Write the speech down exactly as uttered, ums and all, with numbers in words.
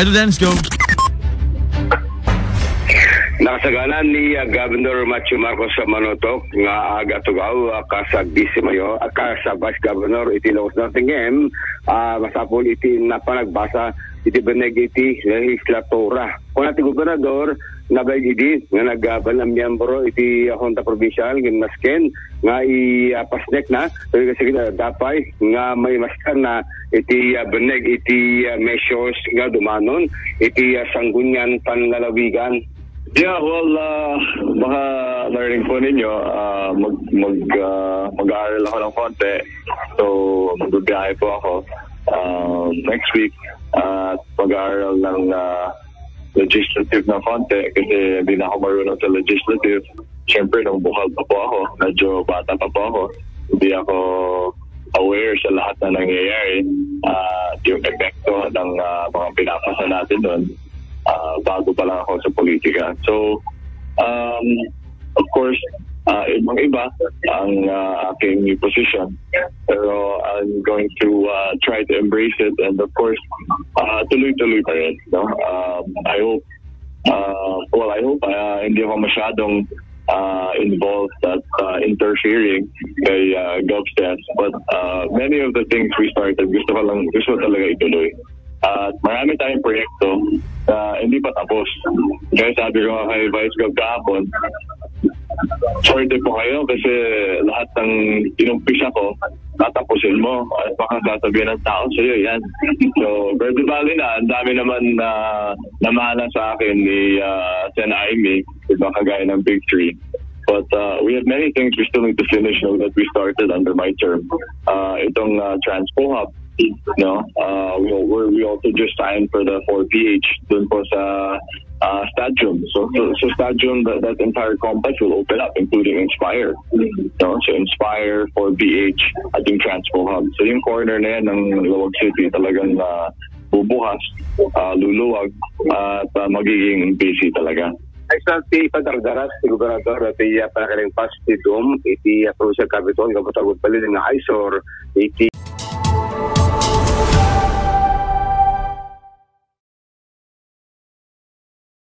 Idol Dennis, go. Nakasagaran ni, ah, Governor Matthew Marcos sa Manotok nga agatugaw, ah, kas, ah, Vice Mayor, ah, kas, ah, Vice Governor iti Ilocos Norte ngem, ah, masapul iti napanagbasa iti beneg iti lehislatura. Kuna ti gobernador, nabain idi nga naggaban a miyembro iti, ah, Junta Provincial ngem nasken nga i, ah, pasnek na, pero kasi, ah, dapay nga maimaskar na iti, ah, beneg iti, ah, measures nga dumanon iti, ah, Sangguniang Panlalawigan. Yeah, well, ah, baka narinig po ninyo, ah, mag, mag, ah, mag-aaral ako ng konti. So, magbibiyahe po ako, ah, next week at mag-aaral ng, ah, legislative ng konti kasi hindi na ako marunong sa legislative. Siyempre, nung buhay pa po ako, medyo bata pa po ako, hindi ako aware sa lahat na nangyayari at yung epekto ng, ah, mga pinapasa natin doon, ah, bago pa lang ako sa politika. So, um, of course, ah, ibang-iba ang, ah, aking position. Pero I'm going to, ah, try to embrace it and of course, ah, tuloy-tuloy pa rin. No? Um, I hope, ah, well, I hope, ah, hindi ako masyadong, ah, involved at, ah, interfering kay, ah, Gov Steph. But, ah, many of the things we started, gusto ko lang, gusto ko talaga ituloy. At marami tayong proyekto na hindi pa tapos. Kaya sabi ko nga kay Vice Gov kahapon, "Swerte po kayo kasi lahat ng inumpisa ko, tatapusin mo." At baka sasabihin ng tao sa'yo yan. So, pero di bali na, ang dami naman na namana sa akin ni, ah, Sen Imee, di ba, kagaya ng Big Three. But, uh, we have many things we still need to finish, no, that we started under my term. Uh, itong, uh, Transpo Hub, no? Uh, we, we, we also just signed for the four P H dun po sa, uh, stadium. So, so, so stadium, that, that entire complex will open up, including Inspire. No? So Inspire, four P H, at yung Transpo Hub. So yung corner na yan ng Laoag City talagang, uh, bubukas, uh, luluwag, at, uh, magiging busy talaga. Ay sa ti padardaras ti gobernador ti, ah, panakiling Pass ti Dome iti, ah, Provincial Capitol, kabus agud pali nga eyesore iti